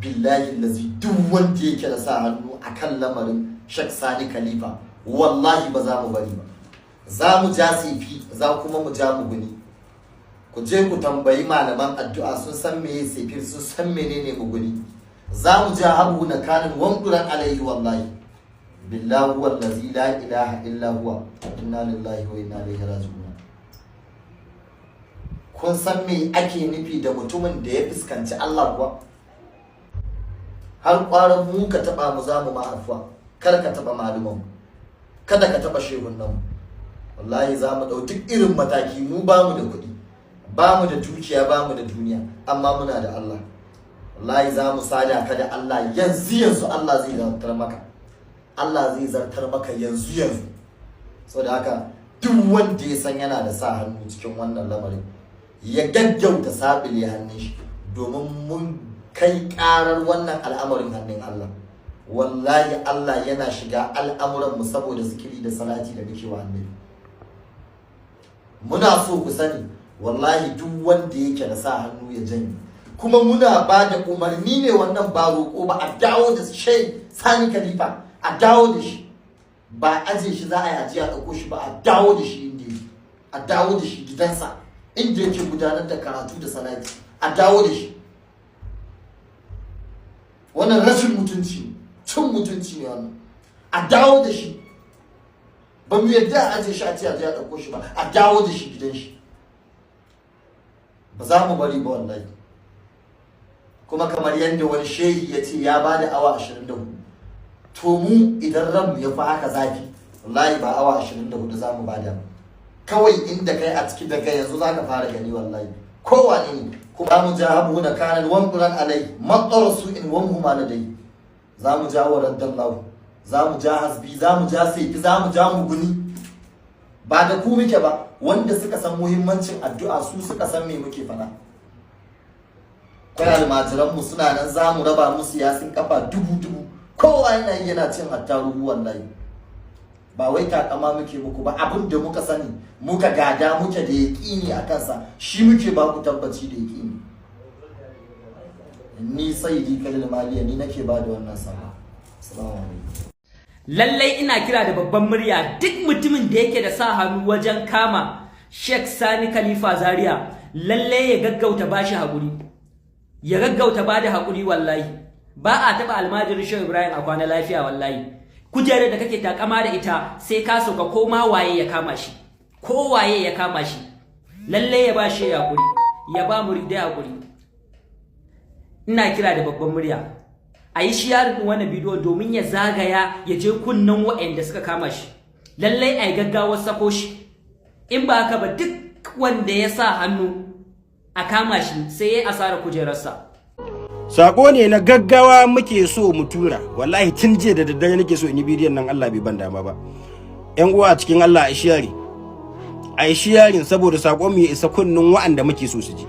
Billahi lazi, duk wanda yake da sa hannu akan lamarin Sheikh Sani Khalifa, wallahi ba za mu bari ba. Za mu ja sefi, za kuma mu ja muguni. Ku je ku tambayi malaman addu'a, sun san meye sefi, sun san menene muguni. Za mu ja habu na kanin wanduran alaihi. Wallahi billahi wallazi la ilaha illa huwa, inna lillahi wa inna ilaihi raji'un. Kun san me ake nufi da mutumin da ya fuskanci Allah kuwa? Har kwaran mu ka taba mu, za mu ma afuwa. Kar ka taba maluman, kada ka taba shehun nan. Wallahi za mu dau duk irin mataki. Mu ba mu da kuɗi, ba mu da dukiya, ba mu da duniya, amma muna da Allah. Wallahi za mu sada ka da Allah yanzu yanzu. Allah zai zartar maka, Allah zai zartar maka yanzu yanzu. Saboda haka, duk wanda ya san yana da sa hannu cikin wannan lamarin, ya gaggauta sabile hannun shi, domin mun kai karar wannan al'amarin hannun Allah. Wallahi Allah yana shiga al'amuranmu saboda zikiri da salati da muke wa Annabi. Muna so ku sani, wallahi duk wanda yake da sa hannu ya janye. Kuma muna ba da umarni ne, wannan ba roƙo ba, a dawo da Shai Sani Khalifa, a dawo da shi. Ba aje shi za a yi ajiya ɗauko shi ba, a dawo da shi inda yake, a dawo da shi gidansa inda yake gudanar da karatu da salati, a dawo da shi. Wannan rashin mutunci, cin mutunci ne wannan. A dawo da shi. Ba mu yadda a aje shi a ce a je a ɗauko shi ba. A dawo da shi gidan shi. Ba za mu bari ba wallahi. Kuma kamar yadda wani shehi ya ce ya ba da awa 24, to mu idan ranmu ya fi haka zafi, wallahi ba awa 24 za mu bada ba. Kawai inda kai a ciki, daga yanzu za ka fara gani wallahi, kowane ne. Kuma mu ja habu na kanan wanquran alai matsar su in wanhuma ladai. Za mu ja wa raddallahu, za mu ja hasbi, za mu ja saifi, za mu ja muguni. Ba da ku muke ba. Wanda suka san muhimmancin addu'a su suka san me muke faɗa. Kwai almajiranmu suna nan, za mu raba musu Yasin kafa dubu dubu. Kowa yana yi yana cin attarugu. Wallahi ba wai takama muke muku ba. Abin da muka sani, muka gada, muke da yaƙini a kansa, shi muke ba ku tabbaci da yaƙini. Ni Saidi Kalil Maliya, ni nake ba da wannan sako. Assalamu alaikum. Lallai ina kira da babban murya, duk mutumin da yake da sa hannu wajen kama Sheikh Sani Khalifa Zaria, lallai ya gaggauta bashi haƙuri, ya gaggauta bada haƙuri. Wallahi ba a taɓa almajirin Shehu Ibrahim a kwana lafiya. Wallahi kujerar da kake takama da ita sai ka sauka. Ko ma waye ya kama shi, ko waye ya kama shi, lallai ya ba shi haƙuri, ya ba muridai haƙuri. Ina kira da babban murya, a yi sharing ɗin wannan bidiyo domin ya zagaya ya je kunnen waɗanda suka kama shi. Lallai a yi gaggawar sako shi. In ba haka ba, duk wanda ya sa hannu a kama shi sai ya asara kujerarsa. Sako ne na gaggawa muke so mu tura. Wallahi tun jiya da daddare nake so in yi bidiyon nan, Allah bai ban dama ba. Yan uwa a cikin Allah, a share, a yi sharing, saboda sakon mu ya isa kunnin wa'anda muke so su ji,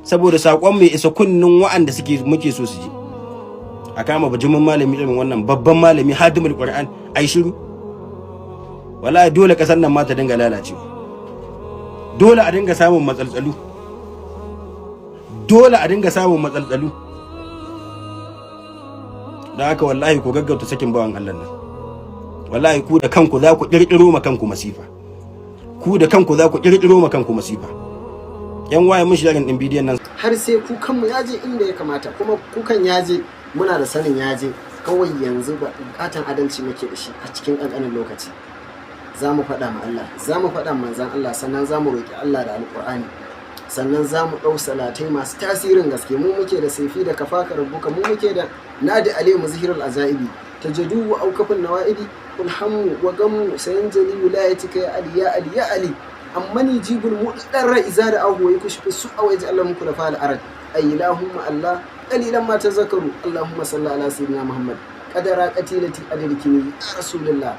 saboda sakon mu ya isa kunnin wa'anda suke muke so su ji. A kama bajimin malami irin wannan, babban malami, hadimul Qur'an, ai shiru, wallahi dole kasar nan ma ta dinga lalacewa. Dole a dinga samun matsaltsalu, dole a dinga samun matsaltsalu. Don haka wallahi ku gaggauta sakin bawan Allah nan. Wallahi ku da kanku za ku kirkiro ma kanku masifa, ku da kanku za ku kirkiro ma kanku masifa. Yan waye mun sharing din bidiyon nan. Har sai kukanmu ya je inda ya kamata. Kuma kukan ya je, muna da sanin ya je. Kawai yanzu ba bukatan adalci muke da shi. A cikin ƙanƙanin lokaci za mu faɗa ma Allah, za mu faɗa manzan Allah, sannan za mu roƙi Allah da Alƙur'ani, sannan za mu ɗau salatai masu tasirin gaske. Mu muke da saifi da kafaka rabbuka, mu muke da nadi aliyu muzhirul azaibi tajadu wa aukafin nawa'ibi ulhammu wa gammu sayanjali wilayatika ya Ali, ya Ali, ya Ali. Amma ni jibul mudarra iza da ahu wa yukushfu su'a wa yaj'al lahum khulafa al-ard. Ay ilahumma Allah qalilan ma tazakkaru. Allahumma salli ala sayyidina Muhammad qadara qatilati adadiki ya Rasulullah.